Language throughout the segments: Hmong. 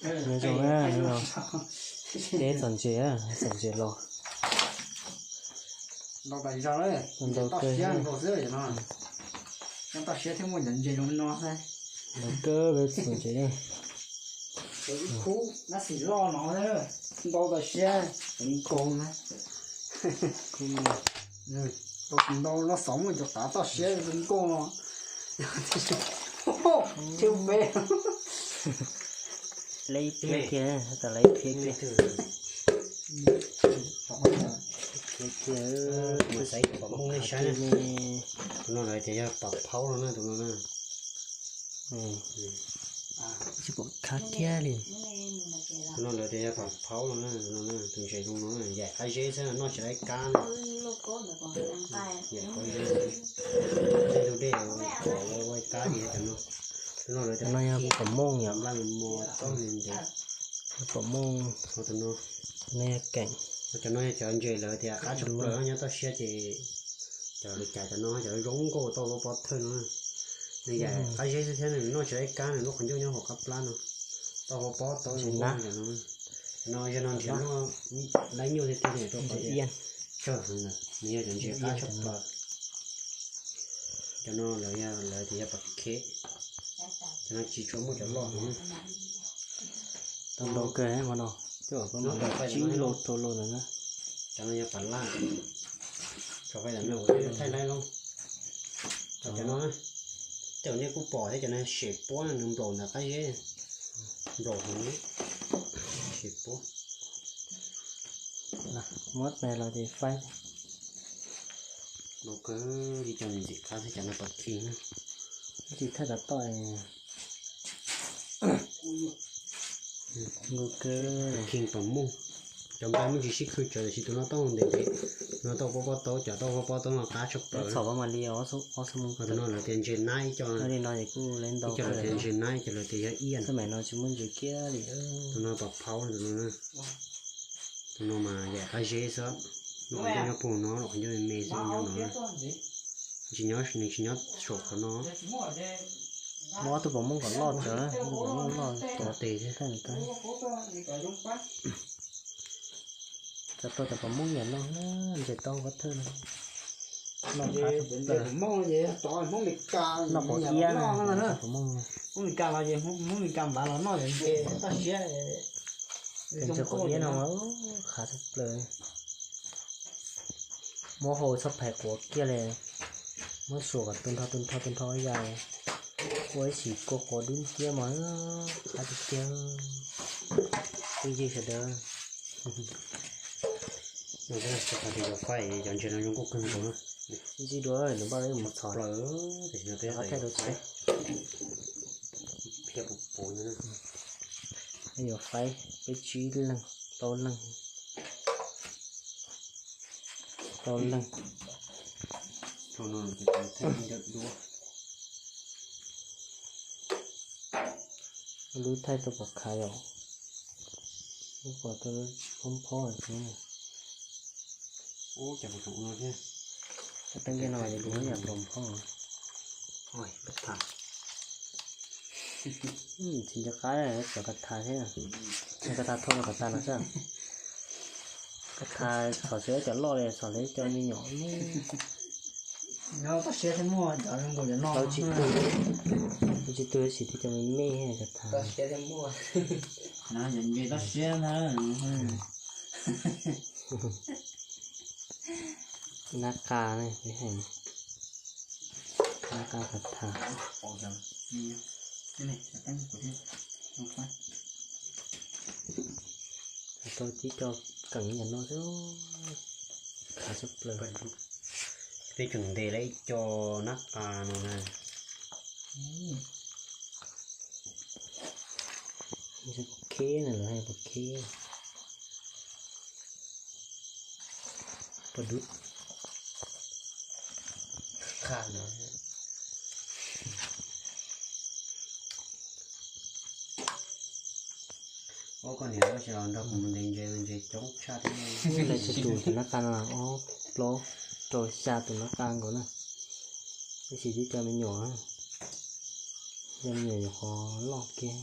Nyob zoo na, nyob zoo. Teb txom ntses, txom ntses los. Ntau tas zog, ntau kawg siab nkaus xwb no. Nyob toj siab thiaj muaj cov ntses zoo no xwb. Ntau kawg peb txom ntses. Ib khub nab xim loj no, ntau tas siab, nkaus na. Ntau los xav muaj cov qav toj siab zoo nkauj no. Tsw peb. Lawv ib phiab kiag, tas lawv ib phiab kiag. Ib phiab kiag, mus xaiv pom mooj nej saib na. Tus no lawv tias yog pam phaub no na, tus no na. Tsis pom khab kiag li. Tus no lawv tias yog pam phaub no na, tus no na, tus ntses zoo no na, yaim qab zeb xwb, noj tsis laib kab na. Yaim qab zeb, tej tus dej pom lawv ua kab li cov no. Tus no lawv tias no yog pom mooj yom, nplaj mos txob ntev. Pom mooj, tus no, no yog keem. Cov no yog cov ntses lawv tias qab tshaj plaws nyob toj siab ces cov lawv cais cov no cov zoo nkauj tau lub pob thawj no. Nws yaim qab zeb xwb thiab nws noj tsis laib kab, nws lub qhov ncauj nyob hauv qab plab no. Tau hauv pob tau zoo nkauj cov no. No yog no nrhiav noj laib nyuaj tiag tiag rau qhov tias tsawg heev na, nws yog cov ntses qab tshaj plaws. Cov no lawv, lawv tias yog pam kheb. Cov no tsis tshua muaj cov loj heev. Tau ntau kawg no, coj peb mam tsib lub rau lub ntawd na. Cov no yog pam laj, tso peb ntawm no thaij laib lub. Cov no, cov nej kuj pom thiab, cov no sem puab, nws nplaum ntawm qab zeb, nplaum heev, sem puab. Muab tais los ces faib. Nkaus kawg li cov ntxim qab thiab cov no pom khij na. Tsis thaij tas toj. Nkaus kawg. Khij pom mooj. Cov nplai muaj ntsis sib khwv tsawv tiam sis tus no tau ntev ntev. Tus no tau pob pob taub, cov tau pob pob taub no qab tshaj plaws. Txhom pab mam li ob xub mus. Tus no lawv tias ntses nab ib co. Li no ces kuj lawv ntau, ib co lawv tias ntses nab, ib co lawv tias yog iaj. Xab maim no tsis muaj ntses kiag li. Tus no pom phaub tus no. Tus no mas yaim qab zeb xwb, lub qhov ncauj nyob puag no, lub qhov ncauj me me xwb nyob no. Tsis nyob, nws tsis nyob saum qhov no. Muab ob tug pom mooj kom loj tsawv, ob tug pom mooj loj tov tes thiab. Tau cov pom mooj yam no, ntses tau pob thawj no. Noj qab tshaj plaws. Noj qab iab, pom mooj. Hmoob Mes Kas los es Hmoob Mes Kas npaj los noj ntses toj siab. Ntses qhov iab no qab tshaj plaws. Muab hau txhob phais quav kiag li. Muab suam kom tu nrho tu nrho tu nrho ya. Ua ib sim kua quav dub nciab mas qab tiag tiag. Phooj ywg sawv daws, cov faib cov ntses no zoo nkauj kawg nkaus na. Ntxim dua nws npaj mus txhom plaws, tiam sis no peb thaij rau txhais. Yuav faib peb tsib leeg, plaub leeg, plaub leeg. Lub thaij tau pom khav yom. Lub pom tau phob phob. Ub, cas kuv tseem ua no thiab. Teeb ntiaj no ces kuv muab yam pom phob. Tsis nco qab cov ka tha thiab. Ka tha thoj no ka tha no xwb. Ka tha txhom tsis cov loj li, txhom li cov me nyuam me. Tsis tu, tsis tu tab sis twb cov me me ka tha. Nab qa ne, nab qa ka tha. Tau tib co keem yam no xwb, khav tshaj plaws. Peb tseem ntes lawm ib co nab qa no na. Pom kheb na, lawv hais pom kheb. Pom dub. Qha no. Ua koj niam tab sis los nrog kuv mus ntes ntses, ntses coob tshaj thiab. Lawv tsis tus tus nab qa no ob plaub rau xya tus nab qa nkaus na. Tab sis twb cov me nyuam. Yog me nyuam qhuav loj kiag,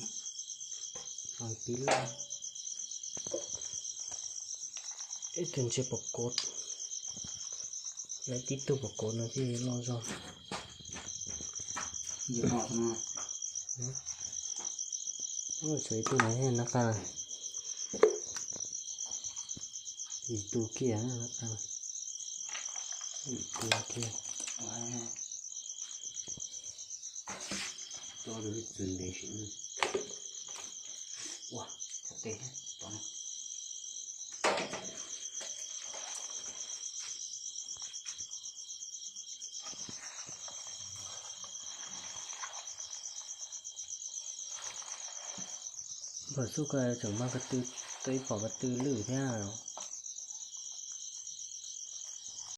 qhov pib loj. Ib tug ntsia pom kod, lawv tib tug pom kod no thiaj loj zog. Tshuav ib tug no thiaj nab qa. Ib tug kiag, ib tug kiag. Ua, tes. Npawg Xub ko tseem mag ko tw, tau ib pom ko tw lwj thiab.